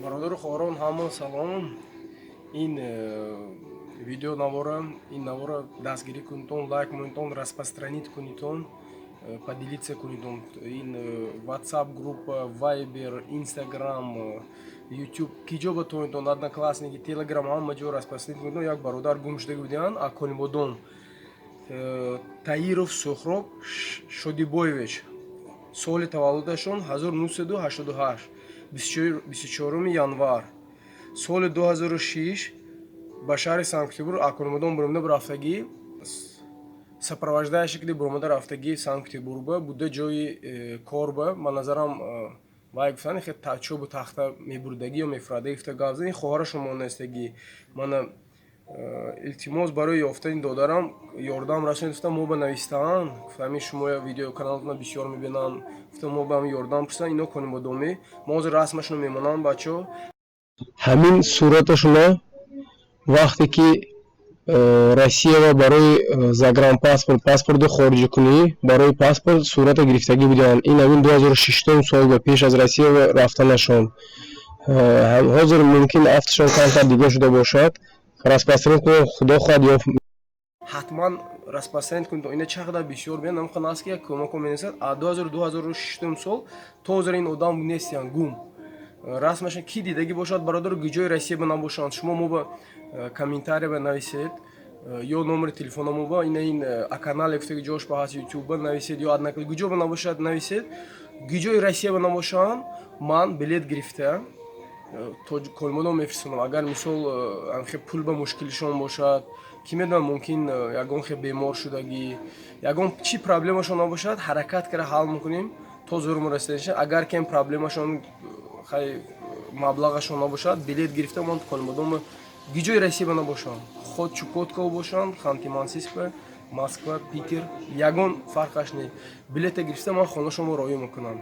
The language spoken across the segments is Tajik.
Бародару хоҳарон, ҳама салом. Ин видео навора, ин навора дастгирӣ кунитон, лайк монитон, распространить кунитон, поделиться кунитон. Ин WhatsApp группа, Viber, Instagram, YouTube, ки ҷо ба тонитон, Одноклассники, Telegram, ҳама ҷо распространить кунитон. Як бародар гум шуда будианд аз Конибодом, Таиров Сухроб Шодибоевич, соли таваллудашон 1988, 24 январ соли 2006 ба шаҳри Санкт-Петербург аз Конибодом буромада рафтагӣ, сопровождающий ки буромада рафтагӣ Санкт-Петербургба буда, ҷои корба. Ба назарам, вай гуфтан, хе чӯбу тахта мебурдагӣ ё мефурӯдагӣ гуфта гап зад. Ин хоҳарашон монастагӣ. Мана, илтимос, барои ёфтани додарам ёрдам расонед гуфта, мо ба навистаанд. Гуфта, ҳамин шумо видеоканалатона бисёр мебинанд, гуфта, мо ба ҳамин ёрдам пурсанд. Ино Конибодомӣ. Мо ҳозир расмашонро мемонам, бачаҳо. Ҳамин сураташона вақте ки Россиява барои загранпаспорт, паспорти хориҷикунӣ, барои паспорт сурата гирифтагӣ буданд. Ин ҳамин 2006 сол ба пеш аз Россия рафтанашон. Ҳозир мумкин афташон камтар дига шуда бошад. Распространить кунед, худо хоҳад, ёфт. Ҳатман распространить кунед. Ина чӣ қадар бисёр биён, намхан аст, ки як кӯмако менависад. А 2006 сол то ҳозир ин одам нестиян, гум. Расмашон ки дидагӣ бошад, бародару, ҷои Россия ба набошанд, шумо мо ба комментария ба нависед ё номери телефона мо ба ина, ин канале гуфтаги ҷош ба ҳаст, Ютуб ба нависед ё однако гуҷо ба набошад, нависед. Гиҷои Россия ба набошанд, ман билет гирифта Конибодом мефирстонам. Агар, мисол, хе пул ба мушкилишон бошад, ки медонам, мумкин ягон хе бемор шудагӣ, ягон чӣ проблемашон набошад, ҳаракат карда ҳал мекунем то зӯрмо расида. Агар кем проблемашон, хай, маблағашон набошад, билет гирифта ман Конибодом, гиҷои Россия ба набошанд, хоть Чукотка бошанд, Ханты-Мансийскба, Москва, Питер, ягон фарқаш не, билета гирифта ман хонашонро роӣ мекунам.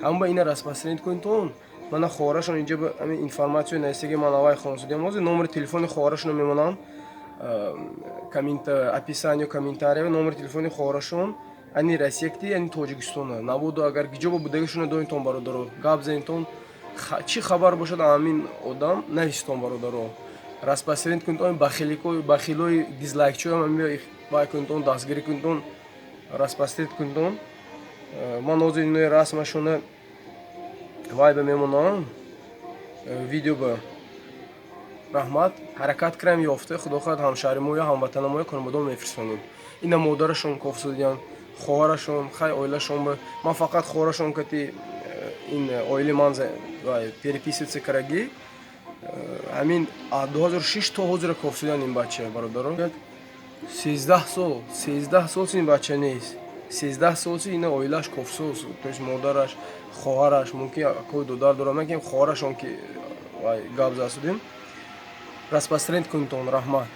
Ҳама ина распространить кунитон. Мана хоҳарашон инҷа ҳамин информатсияи нависаги. Ман аввай хонасудиам, ҳозир номери телефони хоҳарашонро мемонам коммента, описание, комментария, номери телефони хоҳарашон, ани Россиякти, ани Тоҷикистона набуду. Агар гиҷоба будагишона донитон, бародаро, гап занитон. Чӣ хабар бошад ҳамин одам, нависитон, бародаро, распространить кунитон. Бахилои дизлайкчиҳоям вай кунитон, дастгирӣ кунитон, распространить кунитон. Ман ҳозир инои расмашона вай ба мемонам, видео ба. Раҳмат, ҳаракат кунам, ёфта, худо хоҳад, ҳамшаҳримоя, ҳамватанамоя Конибодом мефирсонем. Ина модарашон кофсудиян, хоҳарашон, хай, оилашон ба ман фақат хоҳарашон кати ин оили ман переписываться карагӣ. Ҳамин 2006 то ҳозира кофсудиян ин бача, бародаро. 13 сол, 13 сол ин бача нест, 13 сол ина оилаш кофсоз, то есть модараш, хоҳараш, мумкин акои додар дорам, накем, хоҳарашон ки гап засудем. Распространить кунитон, раҳмат.